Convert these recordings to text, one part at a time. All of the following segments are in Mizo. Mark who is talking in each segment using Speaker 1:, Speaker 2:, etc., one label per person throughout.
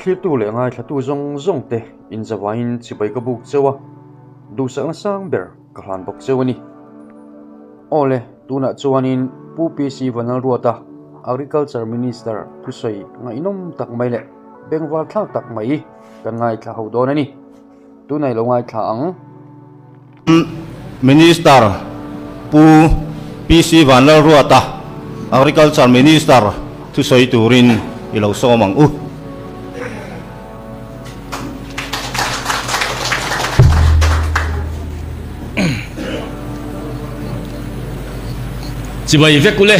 Speaker 1: Thlirtu leh ngaithlatu zawng zawng te inzavaiin chibai ka buk cheu a, duhsakna sang ber ka hlan bawk cheu a ni. Aw le, tunah chuanin Pu PC Vanlalruata, Agriculture Minister thusawi ngaihnawm tak mai leh bengvar thlak tak mai kan ngaithla ho dawn a ni. Tunah i lo ngaithla ang.
Speaker 2: Minister Pu PC Vanlalruata, Agriculture Minister thusawi turin i lo sawm ang u.
Speaker 3: Chibai vek ule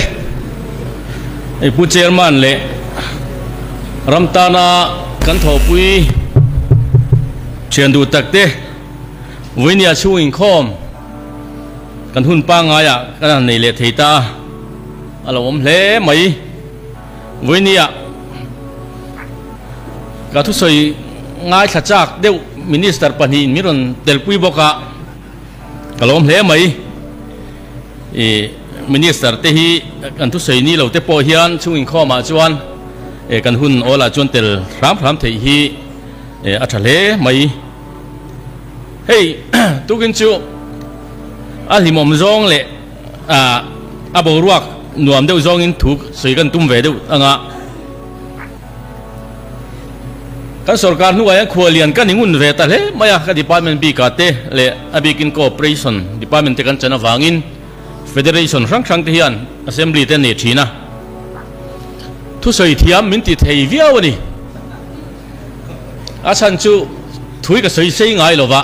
Speaker 3: hei Pu Chairman leh ram tana kan thawhpui thian duh tak te vawinia chhung inkhawm kan hun pangaiah kan han nei leh thei ta a, a lo awm hle mai. Vawinia ka thusawi ngaithla chak deuh Minister pahnihin min rawn telpui bawk a, ka lawm hle mai. Ih Minister te hi kan thusawi ni lo te pawh hian chhung inkhawmah chuan kan hun awlah chuan tel hram hram theih hi a tha hle mai. Hei tukin chu a hlimawm zawng leh A boruak nuam deuh zawngin thu sawi kan tum ve deuh ang a. Kan sorkar hnuah hian khualian kan ingun ve ta hle mai a, ka department bikah te leh a bikin cooperation department te kan chan avangin federation hrang hrang te hian assembly te an nei thin a. Thusawi thiam min ti thei viau a ni. A chhan chu thui ka sawi sei ngai lo va,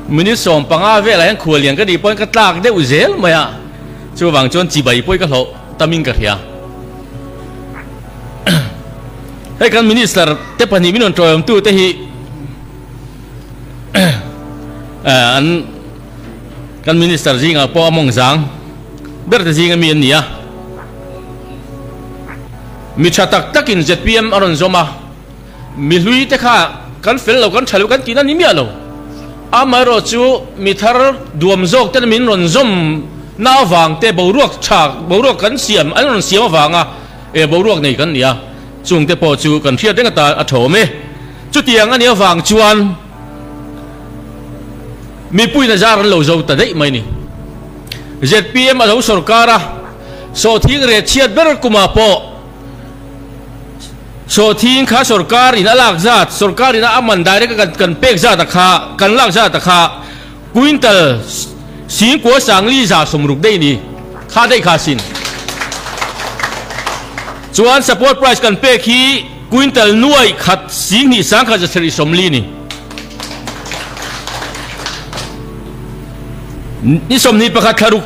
Speaker 3: minute 15 velah hian khuallian ka nih pawhin ka tlak deuh zel mai a, chuvang chuan chibai pawhin ka hlauh tamin ka hria. Hei kan minister te pahnih min rawn tawiawmtu te hi an kan minister zingah pawh a mawng zang ber te zinga mi an ni a. Mi tha tak takin zpm a rawn zawm a, mi hlui te kha kan fel lo, kan tha lo kan tihna ni miah lo. Amaherawh chu mi thar duam zawk ten min rawn zawm na avang te boruak tha, boruak kan siam, an rawn siam avanga e boruak nei kan ni a, chung te pawh chu kan hriat reng atan a tha awm e. Chutiang a nih avang chuan mipuiin a zar an lo zo ta daih mai ni. Zpm a lo sawrkar a. Sawhthing reh chhiat ber kumah pawh sawhthing kha sawrkar in a lak zat, sawrkar in a man direct a kan kan pek zat a kha, kan lak zat a kha quintal singkua sangli 160 daih ni kha daih kha sin. Chuan support price kan pek hi quintal nuai khat 2 sangkhat 740 ni. Ni 21 thlaruk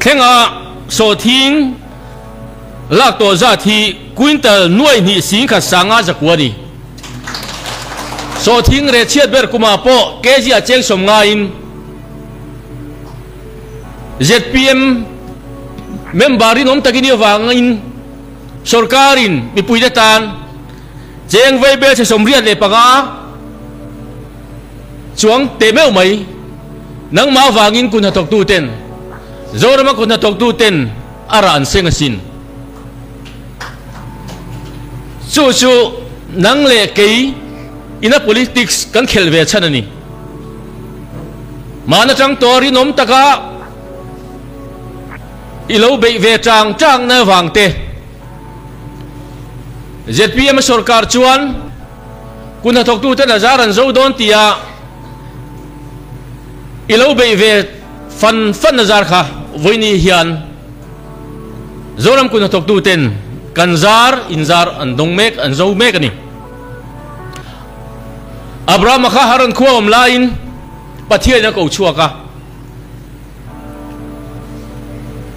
Speaker 3: thlenga sawhthing lak tawh zat hi quintal nuai hnih 1 sanga zakua ni. Sawhthing reh chhiat ber kumah pawh kg a cheng sawm ngaiin zpm member rinawm takin i avangin sorkarin mipuite tan cheng vei bel chhe 85 chuang teh meuh mai. Nangmah avangin kun hnathawktu ten Zorama kun hnathawktu ten a rah an seng asin. Chu chu nang leh kei ina politics kan khelh ve chhan a ni. Mahna tang tawh rinawm taka i lo beih ve tang tang na avang te zpm sorkar chuan kun hnathawktu ten a zar an zo dawn tia i lo beih ve fan fan a zar kha vawiini hian Zoram kun hnathawktu ten kan zar in zar an dawng mek an zo mek a ni. Abrahama kha Haran khua awm laiin Pathian a ko chhuak a,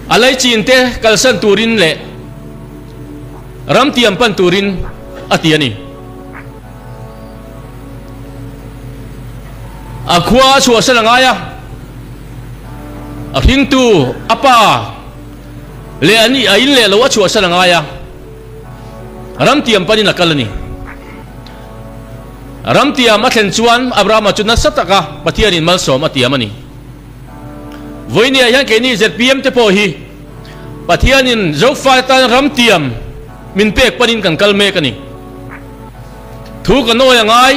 Speaker 3: a laichin te kalsan turin leh ram tiam pan turin a ti a ni. A khua a chhuahsan a ngai a, a hringtu a pa leh a ni a in leh lo a chhuahsan a ngai a, ram tiam panin a kal a ni. Ram tiam a thlen chuan Abrahama chu nasa taka Pathianin malsawm a tiam a ni. Vawinia hian keini zpm te pawh hi Pathianin Zofa tan ram tiam min pek panin kan kal mek a ni. Thu kan awi a ngai.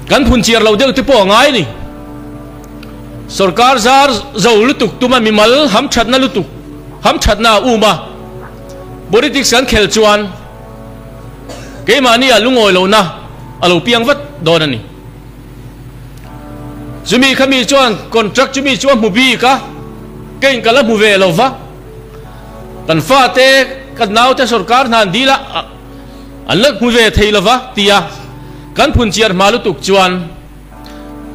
Speaker 3: Kan phun chiar lo deuh te pawh a ngai a ni. Sorkar zar zo lutuk tuma mimal hamthatna lutuk hamthatna a um a, politics kan khel chuan keimahni ah lungawi lohna a lo piang vat dawn a ni. Chumi khami chuan contract chumi chu a hmu bik a, keiin ka la hmu ve lo va, kan fate kan naute sorkar hna an dil a, an la hmu ve thei lo va tia kan phunchiar hma lutuk chuan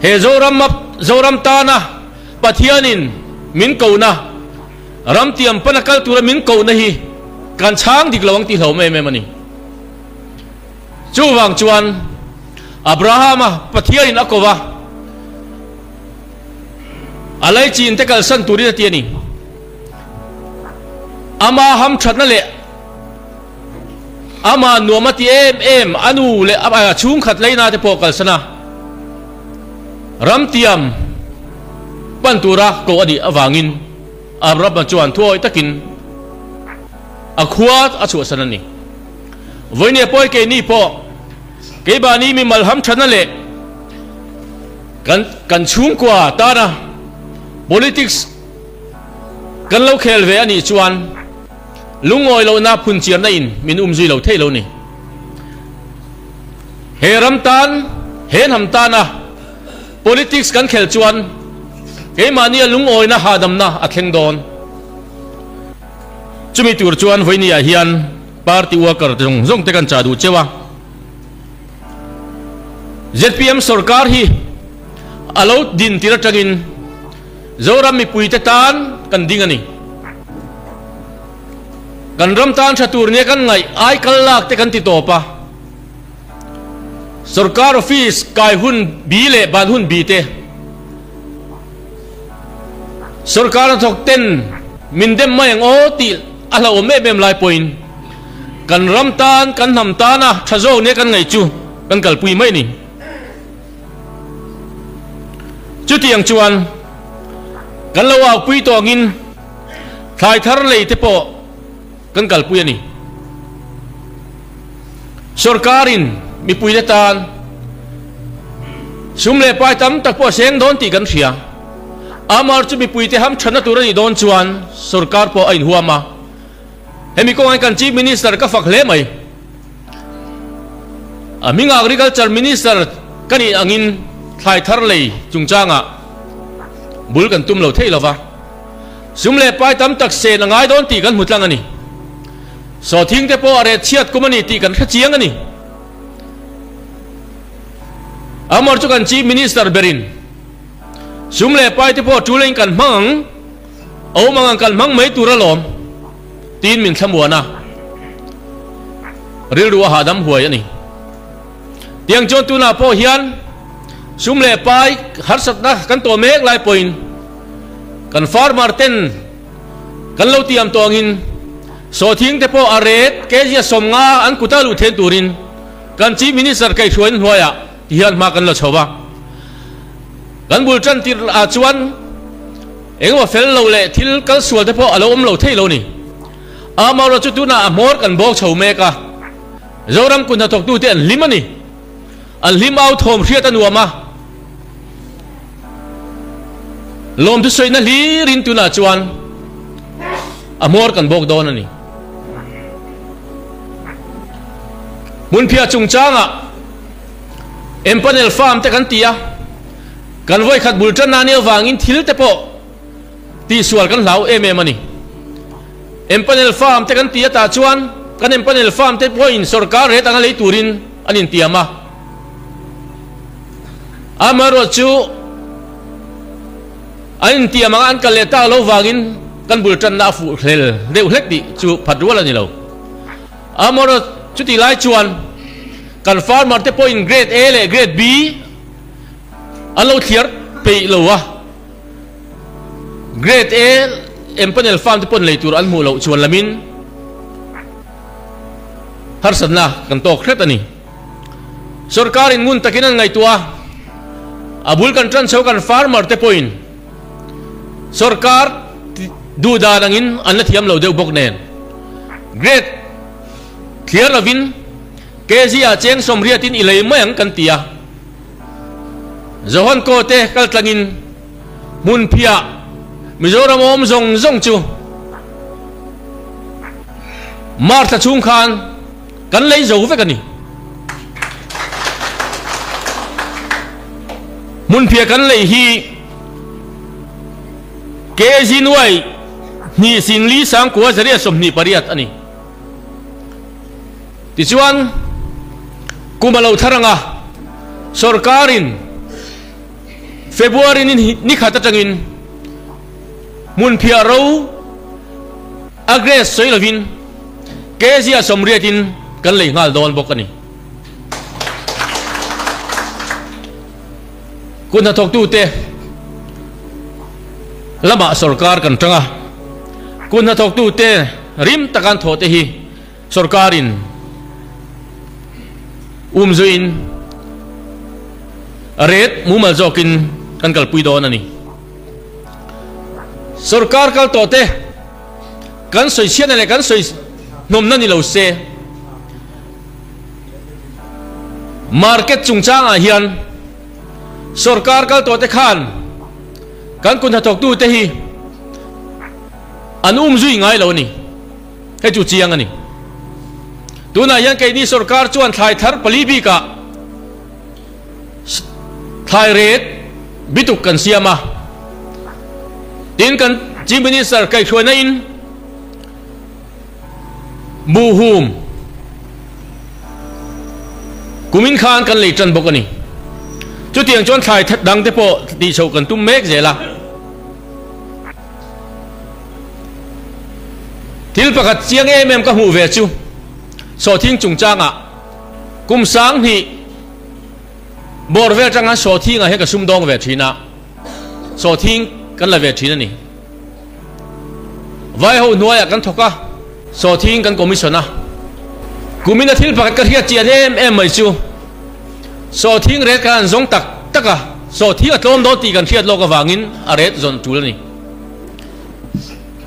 Speaker 3: he Zoram Zoram tana Pathianin min kohna, ram tiam pana kal tura min kohna hi kan chhang dik lo ang tih hlauhawm em em a ni. Chuvang chuan Abrahama Pathianin a ko va, a laichin te kalsan turin a ti a ni. Ama hamthatna leh Ama nuam a ti em em, a nu leh a chhungkhat leina te pawh kalsan a, ramtiam pan tura koh a nih avangin Abrahama chuan thuawih takin a khua a chhuahsan a ni. Vawinia pawi keini pawh keimahni mimal hamthatna leh kan kan chhungkua tana politics kan lo khel ve a nih chuan, Lungawi lohna phunchiarna in min umzui lo thei lo ni. He ram tan, he hnam tana politics kan khel chuan keimahnia lungawina hahdamna a thleng dawn. Chumi tur chuan vawinia hian party worker te zawng zawng te kan chah duh cheu a. Zpm sorkar hi a lo din tir atangin Zoram mipuite tan kan ding a ni. Kan ram tan tha tur nia kan ngaih ai kal lak te kan ti tawp a. Sorkar office kai hun bi leh ban hun bi te sorkar hnathawk ten min dem mai ang aw tih a hlauhawm em em lai pawhin kan ram tan kan hnam tana tha zawk nia kan ngaih chu kan kalpui mai a ni. Chutiang chuan kan lo aupui tawh angin thlai thar lei te pawh kan kalpui a ni. Sorkarin mipuite tan sum leh pai tam tak pawh a seng dawn tih kan hria. Amar chu mipuite hamthatna tur a nih dawn chuan sorkar pawh a inhuam a. Hemi kawngah hian kan Chief Minister ka fak hle mai. A hming Agriculture Minister ka nih angin thlai thar lei chungchangah bul kan tum lo thei lova, sum leh pai tam tak sen a ngai dawn tih kan hmu tlang a ni. Sawthing te pawh a reh chhiat kum a ni tih kan hre chiang a ni. Amor chu kan Chief Minister berin sum leh pai te pawh tul in kan hmang ang, awm ang ang kan hmang mai tur alawm. Tin min thlamuan a, rilru a hahdam huai a ni. Tiang chuan tunah pawh hian sum leh pai harsatna kan tawh mek lai pawhin kan farmer ten kan lo tiam tawh angin sawhthing te pawh a ret kg a 50 an kuta luh then turin kan Chief Minister kaihhruain hnuaiah ti hian hma kan la chho va. Kan bul tan tir ah chuan Engemaw fel lo leh thil kal sual te pawh a lo awm lo thei lo ni. Amarawh chu tunah a hmawr kan bawk chho mek a, Zoram kut hnathawktute an hlim a ni. An hlim au thawm hriat a nuam a, lawmthu sawina hlirin tunah chuan a hmawr kan bawk dawn a ni. Hmunphiah chungchangah Empanel farm te kan ti a. Kan vawikhat bul tan na nia vangin thil te pawh tihsual kan hlau em em a ni. Empanel farm te kan ti atah chuan kan empanel farm te pawhin sorkar ret anga lei turin an intiam a. Amaherawh chu an intiam anga an kal leh tak lo vangin kan bul tanna a fuh hlel deuh hlek tih chu phat rual a ni lo. Amaherawh chutih lai chuan kan farmer te pawhin grade A leh grade B An lo thliar peih lo a, Grade A empanel farm te pawn lei tur an hmuh loh chuan lamin harsatna kan tawk hret a ni. Sorkarin ngun takin an ngaihtuah a, a bul kan tan chho kan farmer te pawhin sorkar duh dan angin an la thiam lo deuh bawk nen Grade thliar lovin. Kg ah cheng sawmriatin i lei mai ang kan ti a. Johan Ko te kal tlangin hmunphiah Mizoram awm zawng zawng chu March thla chhung khan kan lei zo vek a ni. Hmunphiah kan lei hi kg nuai hnih singli sangkua zariat 28 a ni. Tichuan, kum a lo thar ang a, sorkarin February ni ni khat atangin hmunphiah ro a grace sawi lovin kg a sawmriatin kan lei nghal dawn bawk a ni. Kut hnathawktute lamah sorkar kan tang a, kut hnathawktute rim taka an thawhte hi sorkarin umzuiin ret mumal zawkin kan kalpui dawn a ni. Sorkar kal tawhte kan sawi chhiatna leh kan sawi hnawmna ni lo se, market chungchangah hian sorkar kal tawhte khan kan kut hnathawktute hi an umzui ngai lo a ni. Hei chu chiang a ni. Tunah hian keini sorkar chuan thlai thar pali bikah thlai ret bituk kan siam a. Tin kan Chief Minister kaihhruaina in buhhum kumin khan kan lei tan bawk a ni. Chutiang chuan thlai dang te pawh tih chhoh kan tum mek zel a. Thil pakhat chiang em em ka hmuh ve chu sawhthing chungchangah kum sanghnih bawr vel atanga sawhthingah hian ka sumdawng ve thin a, sawhthing kan la ve thin a ni. Vaiho hnuaiah kan thawk a, sawhthing kan commission a. Kumina thil pakhat ka hriat chian em em mai chu sawhthing ret khan an zawng tak tak a, sawhthing a tlawm dawn tih kan hriat lawk avangin a ret zawn tul a ni.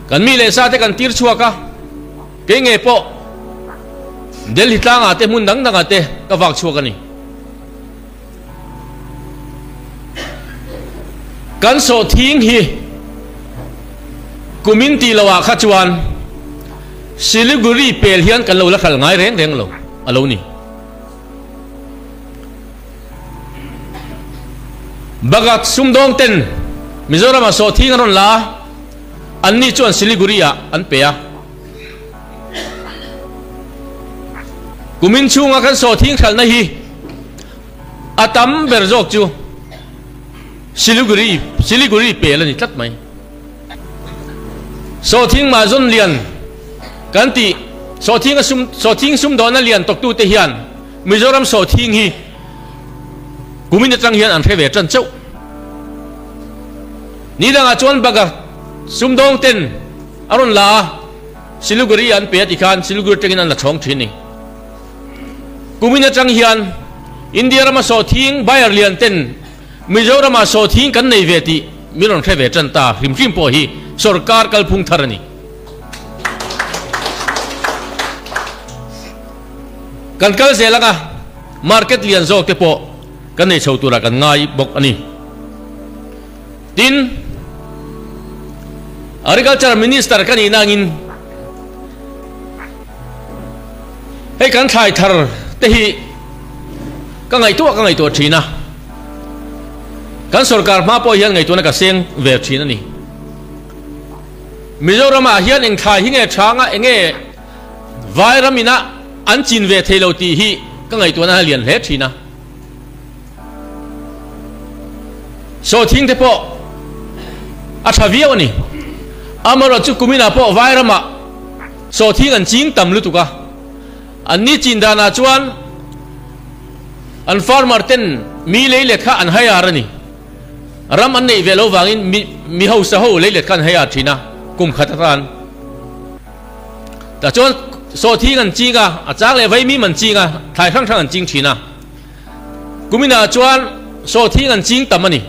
Speaker 3: Kan mi leh sa te kan tir chhuak a, kei nge pawh Delhi tlangah te hmun dang dangah te ka vak chhuak a ni. Kan sawhthing hi kumin tih loh ah kha chuan Siliguri pel hian kan lo la hral ngai reng reng lo a lo ni. Bhagat sumdawng ten Mizoram ah sawhthing an rawn la a, an ni chuan Siliguri ah an pe a. Kumin chhunga kan sawhthing hralhna hi a tam ber zawk chu Siliguri Siliguri pel a ni tlat mai. Sawhthing mahzawn lian kan tih sawhthing a sum sawhthing sumdawhna lian tawktute hian Mizoram sawhthing hi kumin atang hian an hre ve tan chauh. Ni dangah chuan Baga sumdawng ten a rawn la a, Siliguri an pe a ti khan Siliguri atangin an la chhawng thin ni. Kumin atang hian India rama sawhthing buyer lian ten Mizoramah sawhthing kan nei ve tih min rawn hre ve tan ta hrim hrim pawh hi sorkar kalphung thar a ni. Kan kal zel anga market lian zawk te pawh kan nei chho turah kan ngai bawk a ni. Tin, Agriculture Minister ka nih nangin hei kan thlai thar te hi ka ngaihtuah ka ngaihtuah thin a, kan sorkar hma pawh hian ngaihtuahna ka seng ve thin a ni. Mizoramah hian eng thlai hi nge thanga enge Vairam ina an chin ve thei lo tih hi ka ngaihtuahna a lian hle thin a. Sawhthing te pawh a tha viau a ni. Amaherawhchu chu kuminah pawh Vairamah sawhthing an ching tam lutuk a. An ni chin danah chuan an farmer ten mi leilet kha an hire a ni. Ram an neih ve lo vangin mi hausa ho leilet kha an hire thin a kum khat atan. Tah chuan sawhthing an ching a, a chang leh vaimim an ching a, thlai hrang hrang an ching thin a. Kuminah chuan sawhthing an ching tam a ni.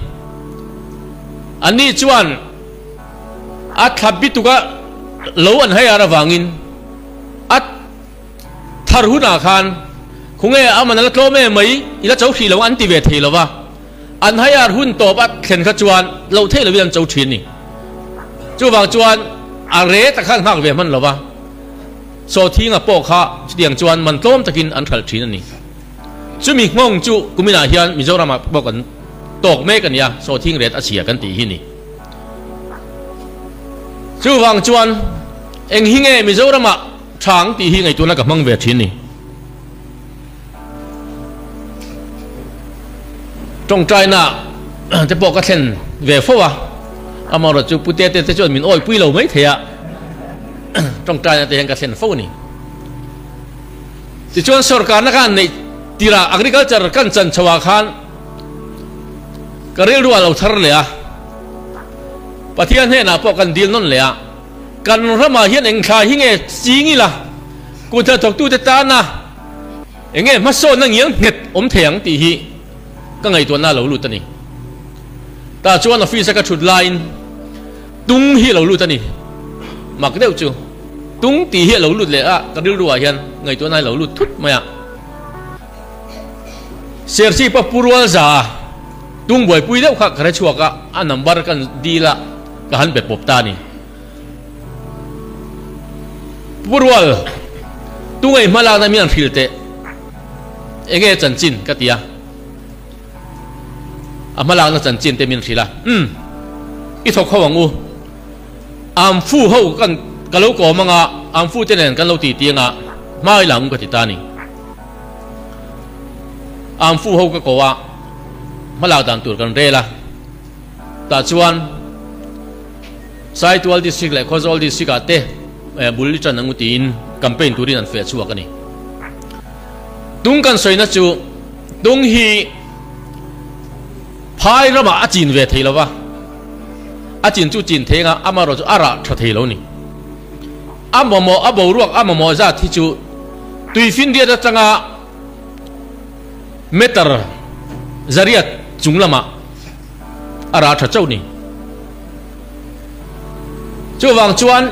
Speaker 3: Anni chuan a thla bituka lo an haiar avangin a thar hunah khan Khunge a man a la tlawm em mai, i la cho hrih lo an ti ve thei lo va. An hire hun tawp a thlen kha chuan loh theih lovin an cho thin ni. Chuvang chuan a rate a khan nghak ve hman lo va, Sawthinga pawh kha chutiang chuan man tlawm takin an hralh thin a ni. Chumi nghawng chu kuminah hian Mizoramah pawh kan tawk mek a nia, Sawthing rate a chhia kan tih hi ni. Chuvang chuan eng hi nge Mizoramah thang tih hi ngaihtuahna ka hmang ve thin ni. Tawngtaina te pawh ka thlen ve fo a, amaherawh chu Pu Tete te chuan min awipui lo mai thei a, tawngtaina te hian ka thlen fo a ni. Tichuan sorkarna khan neih tirah agriculture kan chan chho ah khan ka rilru a lo thar leh a, Pathian hnenah pawh kan dil nawn leh a, Kan ramah hian eng thla hi nge ching ila, kut hnathawktute tana eng nge hmasawnna ngial nghet awm thei ang tih hi ka ngaihtuahna a lo lut a ni. Tah chuan office a ka thut laiin tung hi a lo lut a ni. Mak deuh chu tung tih hi a lo lut leh a, ka rilruah hian ngaihtuahna a lo lut thut mai a. Serchhipa Pu Rualza tung buaipui deuh kha ka hre chhuak a, a number kan dil a. Ka han be pawp ta a ni. Pu Rual, tunge hma lakna mi an hrilh teh? Enge chanchin? ka ti a. A hma lakna chanchin te min hrilh a. Umm, i thawk ho ang u. Amfu ho kan ka lo kawm anga, Amfu te nen kan lo titi anga, hma i la ang u ka ti ta a ni. Amfu ho ka ko a, hma lak dan tur kan rel a. Tah chuan Saitual District leh Khawzawl District ah te bul i tan ang u tiin campaign turin an feh chhuak a ni. Tung kan sawina chu tung hi phai ramah a chin ve thei lo va, a chin chu chin thei anga amaherawhchu a rah tha thei lo a ni. A mamawh a boruak a mamawh zat hi chu tuifinriat atanga meter zariat chung lamah a rah tha chauh ni. Chuvang chuan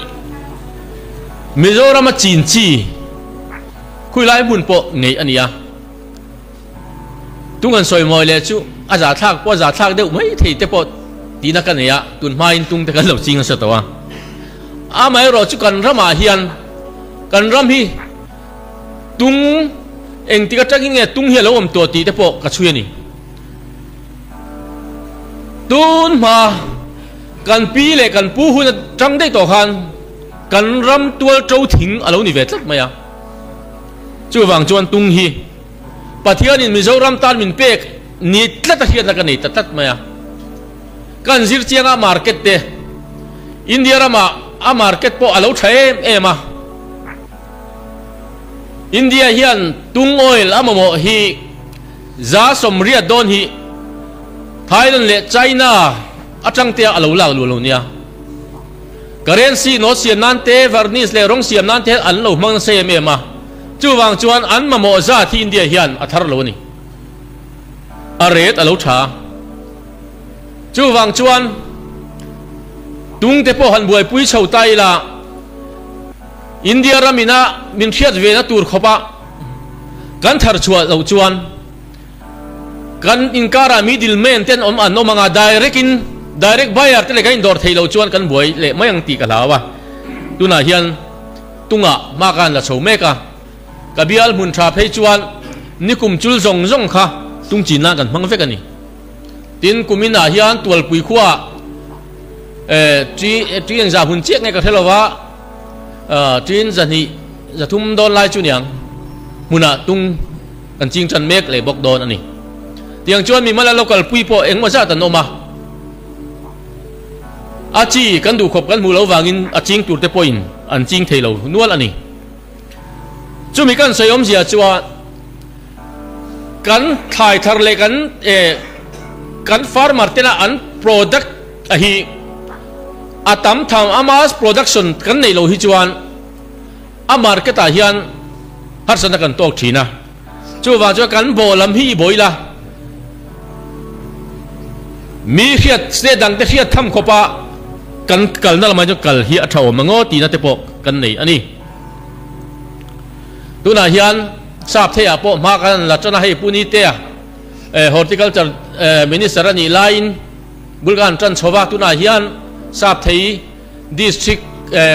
Speaker 3: Mizorama chin chi khawilai hmun pawh ngei a ni a. Tung an sawi mawi leh chu a zahthlak pawh a zahthlak deuh mai thei te pawh tihna ka nei a, tun hmain tung te kan lo ching nasa tawh a. Amaherawh chu kan ramah hian kan ram hi tung engtik atangin nge tung hi a lo awm tawh tih te pawh ka chhui a ni. Tun hma kan pi leh kan pu hun atang daih tawh khan kan ram tual to thing a lo ni ve tlat mai a. Chuvang chuan tung hi Pathianin Mizoram tan min pek ni tlat a hriatna ka nei ta tlat mai a. Kan zir chianga market te India ramah a market pawh a lo tha em em a. India hian tung oil a mamawh hi 80% dawn hi Thailand leh China atang te a lo lak luh lo nia. Currency note siam nan te, varnish leh rawng siam nan te hian an lo hmang nasa em em a. Chuvang chuan an mamawh zat hi India hian a thar lo a ni. A rate a lo tha. Chuvang chuan tung te pawh han buaipui chho ta ila India ram ina min hriat ve na tur khawp a kan thar chhuah loh chuan kan inkarah middle man ten awm an awm anga direct in direct buyer te leh kan indawr theih loh chuan kan buai leh mai ang tih ka hlau a. Tunah hian tungah hma ka han la chho mek a, ka bial hmun tha phei chuan nikum chul zawng zawng kha tung chin nan kan hmang vek a ni. Tin, kuminah hian Tualpui khuaah ṭi engzah hun chiah nge ka hre lo va, ṭin 200, 300 dawn lai chu niang hmunah tung kan ching ṭan mek leh bawk dawn a ni. Tiang chuan mimala local pui pawh engmaw zat an awm a, a chi kan duhkhawp kan hmuh loh vangin a ching turte pawhin an ching thei lo nual a ni. Chumi kan sawi awmzia chuan kan thlai thar leh kan kan farmer tena an product a hi a tam tham a mass production kan neih loh hi chuan a market ah hian harsatna kan tawk thin a, chuvang chuan kan bawh lam hi i bawih la mi hriat state dang te hriat tham khawpa kan kalna lamah chuan kal hi a tha awm ang aw tihna te pawh kan nei a ni. Tunah hian. Sap theiah pawh hma kan la tan a, hei Pu Nitea Horticulture Minister a nih laiin bul kan han tan chho va, tunah hian sap thei District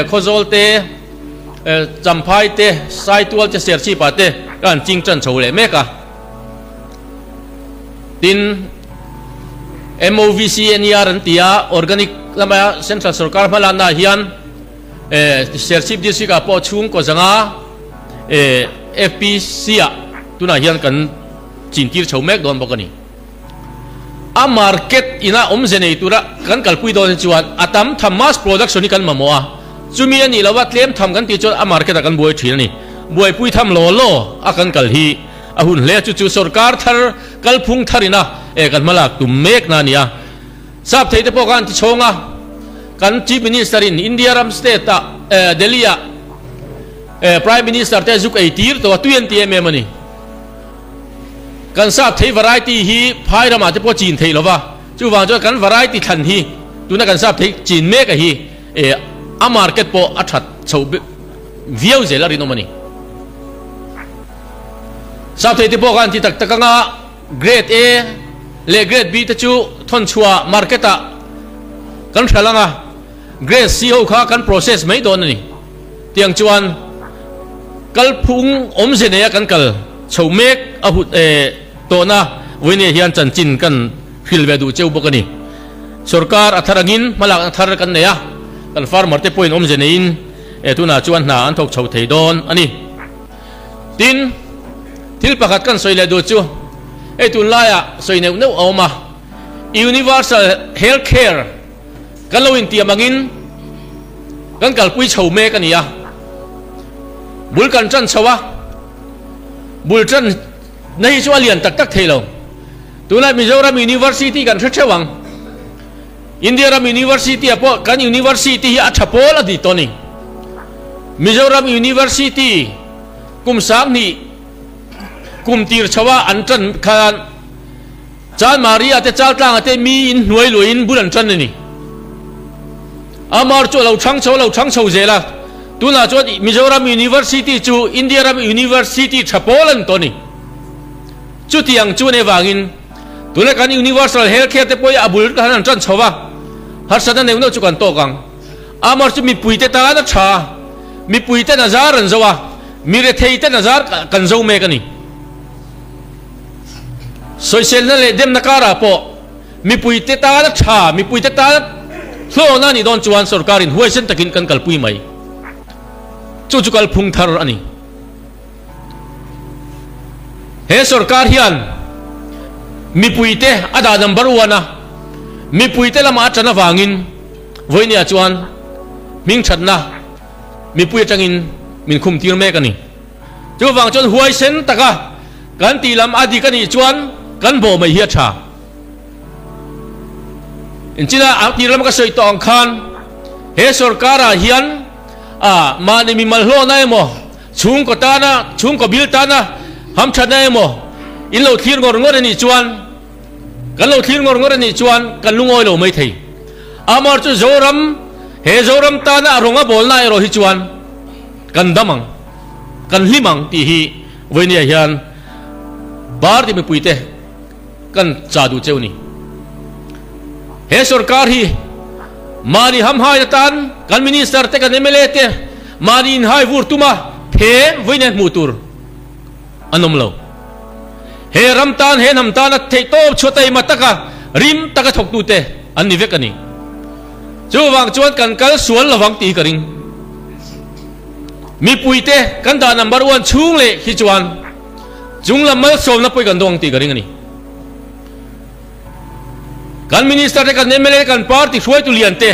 Speaker 3: Khawzawl te, Champhai te, Saitual te, Serchhip-ah te kan han ching tan chho leh mek a. Tin, MOVCNER an ti a, Organic lama Central Sorkar hmalaknaah hian Serchhip District-ah pawh chhungkaw zanga FPC-ah tunah hian kan chintir chho mek dawn bawk a ni. A market ina awmze nei tura kan kalpui dawn hi chuan a tam tham mass production hi kan mamawh a, chumi a nih lova tlem tham kan tih chuan a market ah kan buai thin a ni. Buaipui tham law law a kan kal hi a hun hle a, chu chu sorkar thar kalphung thar ina eh kan hmalak tum mek na a ni a. Sap thei te pawh khan ti chhawng a, kan Chief Minister in India ram state ah eh Delhi ah eh Prime Minister te zuk ei tir tawh a, tui an ti em em a ni. Kan sap thei variety hi phai ramah te pawh chin theih lova, chuvang chuan kan variety thlan hi tuna kan sap thei chin mek a hi eh a market pawh a that chhoh viau zel a rinawm a ni. Sap thei te pawh khan ti tak tak anga grade A leh grade B te chu thawn chhuah market ah kan hral anga grade C ho kha kan process mai dawn a ni. Tiang chuan kalphung awmze neia kan kal chho mek a hut e tawhna vawinia hian chanchin kan hril ve duh cheu bawk a ni. Sorkar a thar angin hmalakna thar kan nei a, kan farmer te pawhin awmze neiin e tunah chuan hna an thawk chho thei dawn a ni. Tin, thil pakhat kan sawi leh duh chu hei tunlaiah sawi neuh neuh a awm a, Universal Health Care kan lo intiam angin, Kan kalpui chho mek a ni a, bul kan tan chho a, bul tan na hi chu a lian tak tak thei lo. Tunah Mizoram University kan hre theuh ang. India ram University ah pawh kan University hi a tha pawl a ni tawh a ni. Mizoram University kum 2000 kum tir chho a an tan khan Chalmaria te Chaltlanga te mi in hnuai luahin bul an tan a ni. Amar chu a lo chhang chho a lo chhang chho zel a, tunah chuan Mizoram University chu India ram University tha pawl a ni tawh a ni. Chutiang chu an avangin tuna kan Universal Health Care te pawh hi a bul han an tan chho va, harsatna neuh neuh chu kan tawk ang. Amar chu mipuite tan a tha a, mipuiten a zar an zo a, mi retheiten a zar kan zo mek a ni. Sawiselna leh demna karah pawh Mipuite tana tha, mipuite tana hlawhna a nih dawn chuan sorkarin huaisen takin kan kalpui mai. Chu chu kalphung thar a ni. He sorkar hian mipuite a dah number one a, mipuite lamah a tan avangin vawinia chuan hmingthatna mipui atangin min khumtir mek a ni. Chuvang chuan huaisen taka kan tih lam a dik a nih chuan kan bawh mai hi a tha. Inchina a tir lama ka sawi tawh ang khan he sorkarah hian a mahni mimal hlawhna emaw chhungkaw tana chhungkaw bil tana hamthatna emaw in lo thlir ngawr ngawr a nih chuan kan lo thlir ngawr ngawr a nih chuan kan lungawi lo mai thei. Amar chu Zoram he Zoram tana a rawng a bawlna erawh hi chuan kan dam ang, kan hlim ang tih hi vawinia hian party mipuite kan cha duh cheu ni. He sorkar hi mahni hamhai atan kan minister te kan mla te mahni inhai vur tuma phe vawinia hmuh tur an awm lo. He ram tan he hnam tana theihtawp chhuah taima taka rim taka thawktute an ni vek a ni. Chuvang chuan kan kal sual lovang tih hi ka ring. Mipuite kan dah number one chhung leh hi chuan chung lam malsawmna pawh hi kan dawng ang tih ka ring a ni. Kan minister te, kan mla te, kan party hruaitu lian te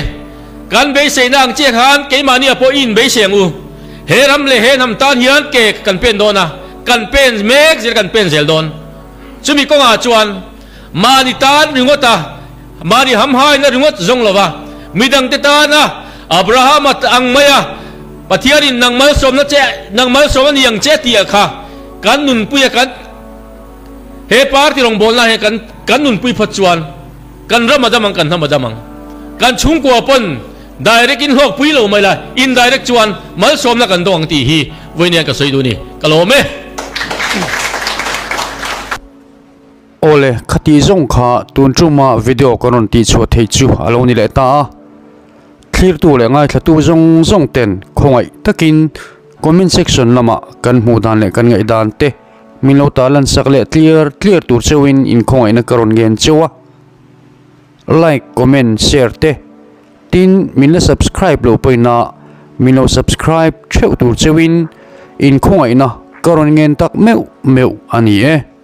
Speaker 3: kan beiseina ang chiah khan keimahni ah pawh i inbeisei ang u. He ram leh he hnam tan hian ke kan pen dawn a, kan pen mek zel kan pen zel dawn. Chumi kawngah chuan mahni tan ringawt a, Mahni hamhaina ringawt zawng lova midangte tana Abrahama ang maia Pathianin nang malsawmna che nang malsawm a ni ang che tih ah kha kan nunpui a kan he party rawngbawlna he kan kan nunpui phawt chuan kan ram a dam ang kan hnam a dam ang kan chhungkua pawn direct in hlawkpui lo mai la indirect chuan malsawmna kan dawng ang tih hi vawiin hian ka sawi duh a ni ka lawm e.
Speaker 1: Awle, khati zawng kha tun tuma video ka rawn tihchhuah theih chu a lo ni leh ta a. Thlirtu leh ngaithlatu zawng zawng ten khawngaih takin comment section lamah kan hmuh dan leh kan ngaih dan te min lo tarlan sak leh tliar tliar tur cheuhin inkhawngaihna ka rawn ngen cheu a. Like, comment, share te tin min la subscribe lo pawhin min lo subscribe theuh tur cheuhin inkhawngaihna ka rawn ngen tak meuh meuh a ni e.